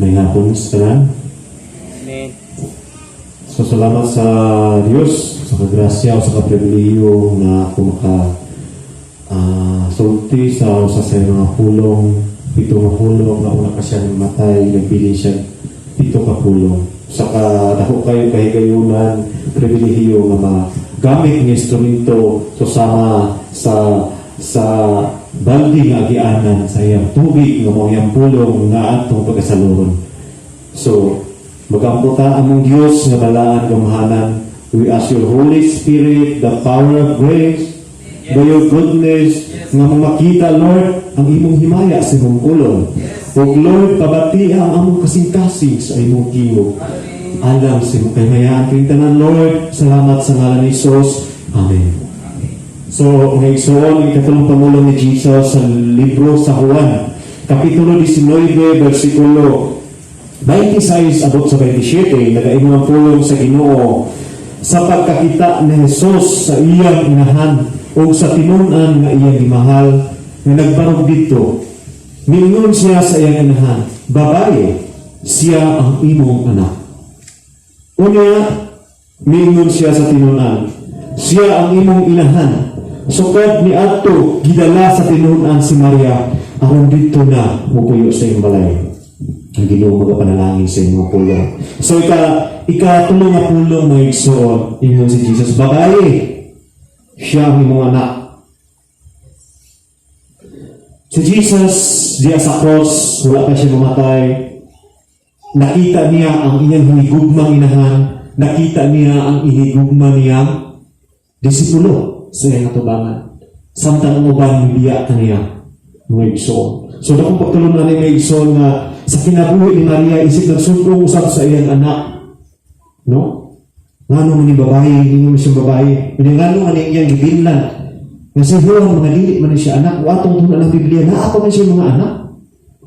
Maayong hapon sa tanan. Amen. So salamat sa Dios sa kagrasya o sa kapribilehiyo na ako maka sulti sa usa sa iyang mga pulong, pito nga pulong nga una ka siya namatay, nagbilin siya pito ka pulong. Sa ka dako kayo kahigayunan, pribilehiyo nga magamit nga instrumento susama sa sa baldi nga agianan sa iyang tubig nga mao iyang pulong nga atong pagkasaluron. So, magampo ta among Dios nga balaan gamhanan. We ask your Holy Spirit, the power of grace, by your goodness, nga makita, Lord, ang imong himaya sa imong pulong. Ug Lord, pabati ang among kasing-kasing sa imong tingog. Alang sa imong kahimayaan kining tanan, Lord. Salamat sa ngalan ni Jesus. Amen. So, mga igsoon, ang ikatulong pamulong ni Jesus sa libro sa Juan, Kapitulo 19, versikulo 26 abot sa 27, nagaingon ang pulong sa Ginoo: "Sa pagkakita ni Jesus sa iyang inahan ug sa tinun-an nga iyang gimahal nga nagbarog didto, miingon siya sa iyang inahan, 'Babaye, siya ang imong anak.' Unya, miingon siya sa tinun-an, 'Siya ang imong inahan.' Sukad ni adto, gidala sa tinun-an si Maria aron didto na mupuyo sa iyang balay." Ang Ginoo magapanalangin sa inyong pulong. So ikatulo nga pulong, mga igsoon, ingon si Jesus, "Babae, siya ang imong anak." Si Jesus, diya sa cross, wala pa siya mamatay. Nakita niya ang iyang hinigugmang inahan, nakita niya ang inigugma niyang disipulo sa iyang atubangan. Samtang ang uban mibiya kaniya, mga igsoon. So, dakong pagtulon na mga igsoon nga sa kinabuhi ni Maria isip nagsulong usab sa iyang anak. No? Ngano man ni babae, ingon siyang babae. Ngano man ni iyang gibinlan. Nga si Juan, mga dili man ni siya anak. Wa atong tunan ang Biblia, naa pa man siya mga anak.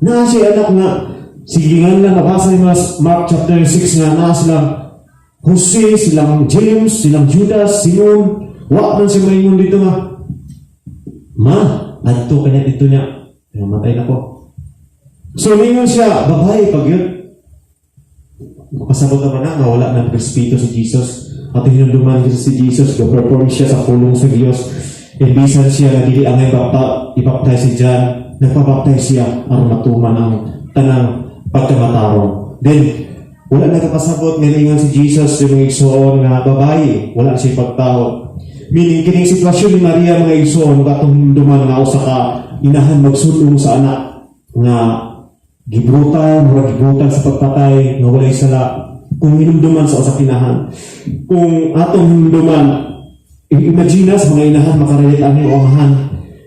Naa siya anak nga sige nga lang nabasa ni Mark chapter 6 nga naa silang Jose, silang James, silang Judas, Simon. Wa man siya maingon dito nga, "Ma, adto kanya dito niya. Namatay na ko." So, ningon siya, "Babae," pag yun. Makasabot naman na nga wala na respeto si Jesus. At hinumduman kasi si Jesus, go-perform siya sa pulong sa Diyos. Ibisan siya nga dili angay ibaptize si John, nagpabaptize siya aron matuman ang tanang pagkamatarong. Then, wala na kapasabot nga ningon si Jesus yung mga igsoon nga, "Babae," wala siya pagtahod. Meaning, kining sitwasyon ni Maria, mga igsoon, katong hinumduman nga usa ka inahan magsulong sa anak nga gibrutal, murag gibrutal sa pagpatay, nga walay sala. Kung hinumduman sa usa ka inahan. Kung atong hinumduman, imagine sa mga inahan makarelate ani o amahan,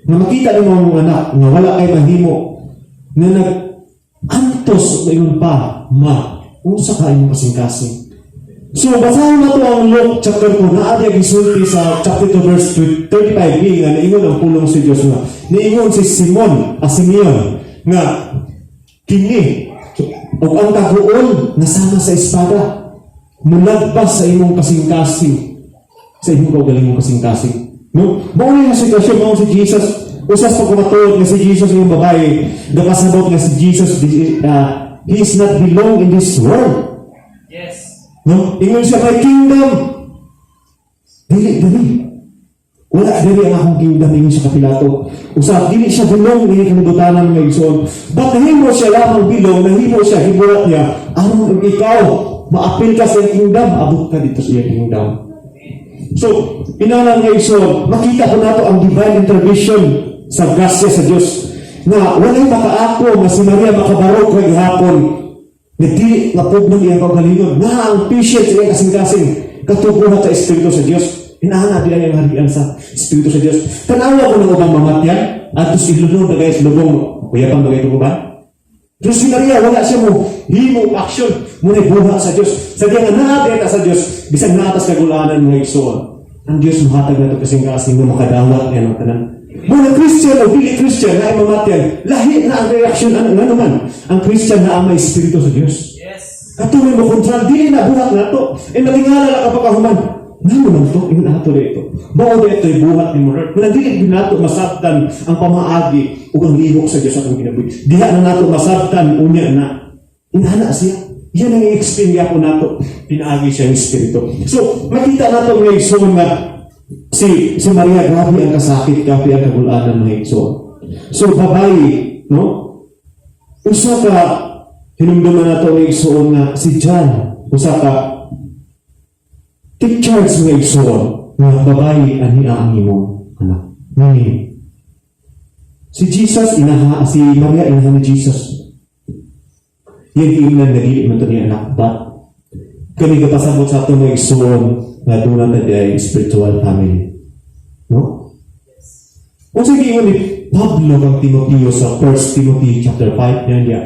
nga makita nimo ang anak nga wala kay mahimo, nga nag antos ingon pa, "Ma, unsa ka imong kasing-kasing?" So, basahin na to ang Luke chapter 2, naa diya gisulti sa chapter 2 verse 35b nga niingon ang pulong sa Dios nga niingon si Simon, a Simeon, nga kini ug ang kaguol nga sama sa espada mulagpas sa imong kasing-kasing, sa imong kaugalingong kasing-kasing, no? Mao ni nga sitwasyon, mao si Jesus usas pagkumatuod nga si Jesus yung babae gapasabot nga si Jesus, he is not belong in this world. No? Ingon siya, "My kingdom dili dili. Wala dili ang akong kingdom," ingon siya ka Pilato. Usab dili siya belong ini kalibutanan, mga igsoon. But nahimo siya lamang belong, nahimo siya gibuhat niya aron ug ikaw maapil ka sa iyang kingdom, abot ka dito sa iyang kingdom. So, inana nga igsoon, makita ko nato ang divine intervention sa grasya sa Dios na walay makaako nga si Maria makabarog kay gihapon nga dili nga ng iyang kaugalingon na ang patient sa iyang kasing-kasing katubuhat sa Espiritu sa Dios. Inaana di ang harian sa Espiritu sa Dios. Tanawa ko ng ubang mamatyan adto sa ilunod na guys, lubong uyapan ba ito ba? Pero si Maria, wala siya mo himo action mo na buhat sa Dios. Sa diya nga naa ta sa Dios, bisan naa tas kagulanan, mga igsoon. Ang Dios muhatag nato kasing-kasing nga makadawat niya ng tanan. Mga Christian o dili Christian na ay mamatyan, lahi na ang reaction ano nga naman. Ang Christian na ang may Espiritu sa Dios. Katuloy mo kontrol, dili na buhat nato. E matingala lang kapag kahuman. Ngano man to? Ingon ato dito. Mao dito ay buhat ni mo, Lord. Kung dili gyud nato masabtan ang pamaagi ug ang lihok sa Dios sa atong kinabuhi. Diha na nato masabtan unya na. Inana siya. Yan ang i-explain niya po nato. Pinaagi siya yung Espiritu. So, makita nato, mga igsoon, nga si Maria, grabe ang kasakit, grabe ang kagulanan, mga igsoon. So, babae, no? Usa ka hinumduman nato, mga igsoon, nga si John, usa ka take charge, mga igsoon, nga babae ani ang imong anak. Meaning, si Jesus inaha, si Maria inaha ni Jesus. Yan giingnan nga dili man to niya anak, but kani kapasabot sa atong mga igsoon nga doon na tayo spiritual family. No? Unsa giingon ni Pablo kang Timoteo sa 1 Timothy chapter 5 yan diya?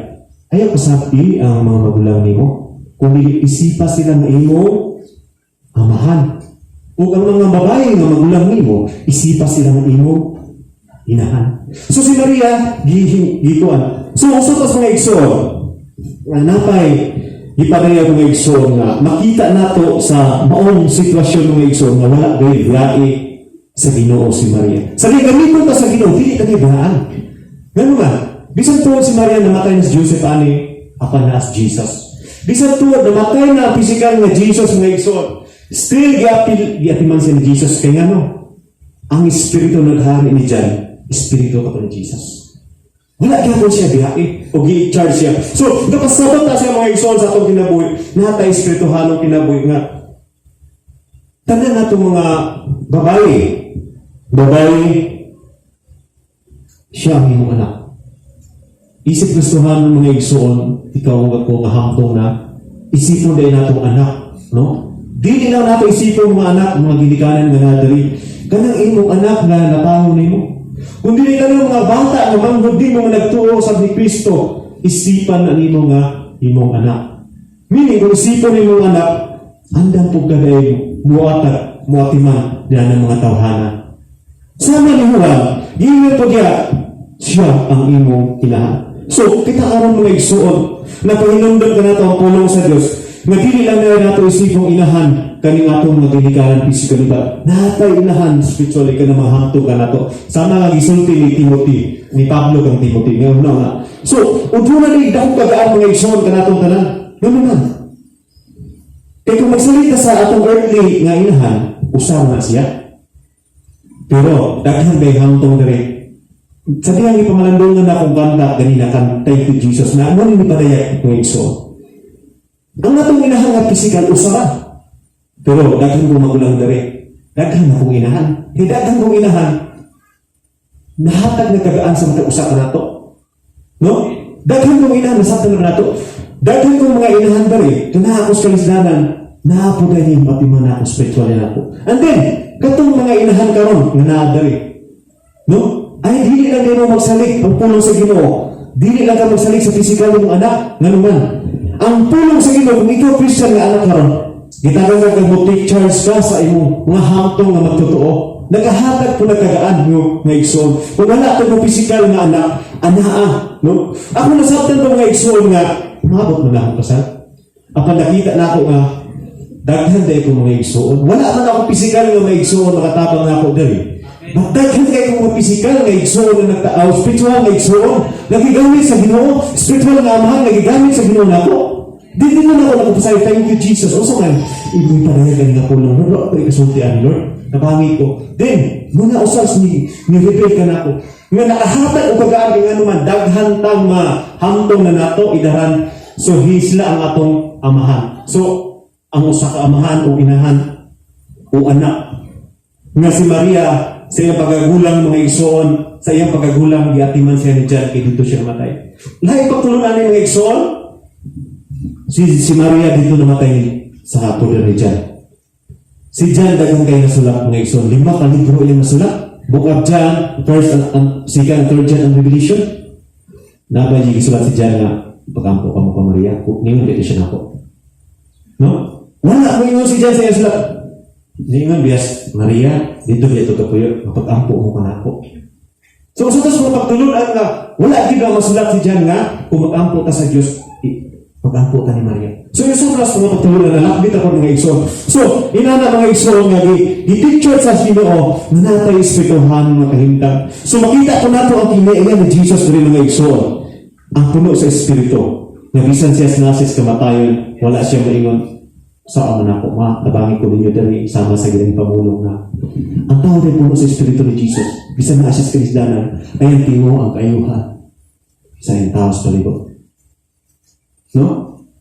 Ayaw pasabti ang mga magulang nimo kung dili isipa sila nga imong amahan. Ug ang mga babae nga magulang nimo, isipa sila nga imong inahan. So si Maria gikuan. So usa pa sa mga igsoon nga napay gipareha, mga igsoon, nga makita nato sa maong sitwasyon, mga igsoon, nga wala gay biyahe sa Ginoo si Maria. Sa gamiton ta sa Ginoo, dili ta biyaan. Ngano man, bisan tuod si Maria namatay na si Joseph ani, apan na as Jesus. Bisan tuod namatay na ang physical nga Jesus, mga igsoon, still giapil giatiman siya ni Jesus kay ngano? Ang espiritu naghari ni John, espiritu ka pa ni Jesus. Wala gyapon siya biyahe o gi-charge siya. So, napasabot ta siya, mga igsoon, sa atong kinabuhi, natay espirituhanong kinabuhi nga tanan nato mga babae, babae, siya ang imong anak. Isip gustuhan ng mga igsoon, ikaw ug ako nga hamtong na isipon dahil natong anak, no? Dili lang nato isipon mga anak, mga ginikanan nga nadali. Kanang imong anak nga napaho nimo. Kung dili kanang mga bata nga manghod mo nga nagtuo sa ni Kristo, isipan na nimo nga imong anak. Meaning, kung isipon nimo anak, andam pug ka dahil muatag, muatiman diyan ang mga tawhana. Sama ni Juan, giingon po niya, siya ang imong inahan. So, kita karon, mga igsuon, na pahinumdom ka nato ang pulong sa Dios, nga dili lang na nato isipong inahan kaning atong mga ginikanan physically ba, natay inahan spiritually ka na mga hamtong ka nato. Sama nga gisulti ni Timothy, ni Pablo kang Timothy, nga una nga. So, udto na ni dako kagaan, mga igsuon, ka natong tanan. Ngano man? Kay kung magsalita sa atong earthly nga inahan, usa na siya. Pero daghan kay hamtong diri. Sa diyang ipamalandungan na akong kanta ganina kan "Thank You Jesus" na mo ni padayag, mga igsoon. Ang atong inahan nga physical, usa ra. Pero daghan kong magulang diri. Daghan akong inahan. Kay daghan kong inahan, nahatag na kagaan sa matag usa ka nato. No? Daghan kong inahan, nasabtan na nato. Daghan kong mga inahan diri, kana ako sa kalisdanan, naa po dahil matiman na ako spiritual na ako. And then, katong mga inahan karon nga naa diri. No? Ay dili lang nimo magsalig ang pulong sa Ginoo. Dili lang ka magsalig sa physical mong anak, ngano man. Ang pulong sa Ginoo, kung ikaw Christian nga anak karon, gitagan ka kag mo take charge ka sa imong mga hamtong nga magtotoo. Nagahatag po nagkagaan mo, nga igsoon. Kung wala ka mo physical nga anak, anaa, no? Ako nasabtan ko, mga igsoon, nga umabot na akong kasal. Apan nakita na ako nga daghan dahil ko mga igsoon. Wala man ako physical nga mga igsoon makatabang na ako diri. But daghan kay kong mga physical nga igsoon na nagtaaw, spiritual nga igsoon, nagigamit sa Ginoo, spiritual nga amahan nagigamit sa Ginoo nako. Di din na ako nagpasay, "Thank you, Jesus." Usa man, imoy padayag nga pulong. Lord, ako ikasulti ani Lord. Nabangi ko. Then, muna usas ni reveal ka nako. Nga nakahatag og kagaan kay ngano man daghan tang mahamtong na nato idaran. So hisla ang atong amahan. So ang usa ka amahan o inahan o anak nga si Maria, sa iyang pagkagulang, mga igsoon, sa iyang pagkagulang giatiman siya ni John kay dito siya namatay. Lahi pagtulunan ni, mga igsoon, si Maria dito namatay sa poder ni John. Si John daghang kay nasulat, mga igsoon, lima ka libro iyang nasulat. Book of John, First and Second and Third John and Revelation. Nabay gisulat si John nga pagampo ka mo ka Maria, ningon dito siya nako. No? Wala mo ingon si John sa iyang sulat. Ningon biyas Maria, dito dito ka puyo, mapag-ampo mo ka nako. So sa tos mga pagtulunan nga wala gid na masulat si John nga kung mag-ampo ta sa Dios, mag-ampo ta ni Maria. So yung sa mga pagtulunan na lakbit ako, mga igsoon. So inana, mga igsoon, nga gi-picture sa Ginoo nga natay espirituhan mga kahimtang. So makita ko nato ang kinaiya ni Jesus diri, mga igsoon. Ang puno sa espiritu. Nga bisan siya sa nasis kamatayon, wala siya maingon sa amo nako, ma, tabangi ko ninyo diri sama sa gilang pamulong na. Ang tao rin puno sa Espiritu ni Jesus, bisan na siya sa kalisdanan, ay ang tingo ang kaayuhan sa iyang tao sa palibot. No?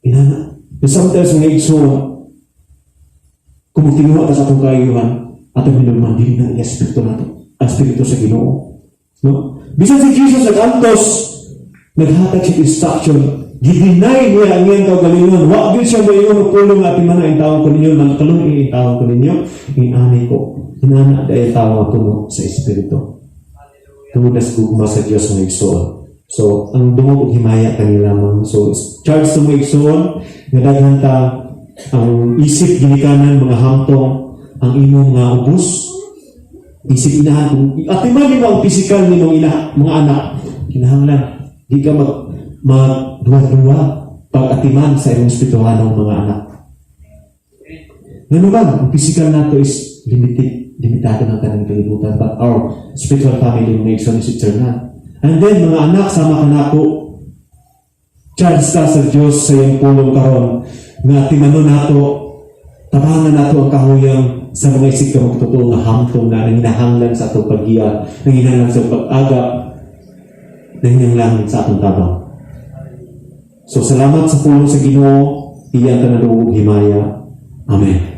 Inana. And sometimes, mga igsoon, kung magtinguha ta sa atong kaayuhan, atong hinugman, dili na ang Espiritu nato. Ang Espiritu sa Ginoo. No? Bisan si Jesus nag-antos, naghatag siya instruction, gi-deny niya ang iyang kaugalingon. Wa gyud siya moingon og pulong nga atiman na intawon ko ninyo, magkalun intawon ko ninyo, inani ko. Inana dahil tao nga puno sa Espiritu. Tungod na sa gugma sa Dios, mga igsoon. So, ang dungog og himaya kani lamang. So, charge sa mga igsoon, nga daghan ta ang isip ginikanan mga hamtong ang imong nga ubos isip inahan. Kung atiman nimo ang physical nimong ina, mga anak, kinahanglan di ka mag magduwa-duwa pag atiman sa imong espirituhanong mga anak. Ngano ba ang physical nato is limited, limitado ng tanang kalibutan, but our spiritual family, mga igsoon, is eternal. And then, mga anak, sama kanako, charge ta sa Dios sa iyang pulong karon nga timanon nato, tabangan nato ang kahuyang sa mga isig ka totoo nga hamtong na nanginahanglan sa atong paggiya, nanginahanglan sa pag-agap, nanginahanglan sa atong tabang. So salamat sa pulong sa Ginoo, iya tanan og himaya. Amen.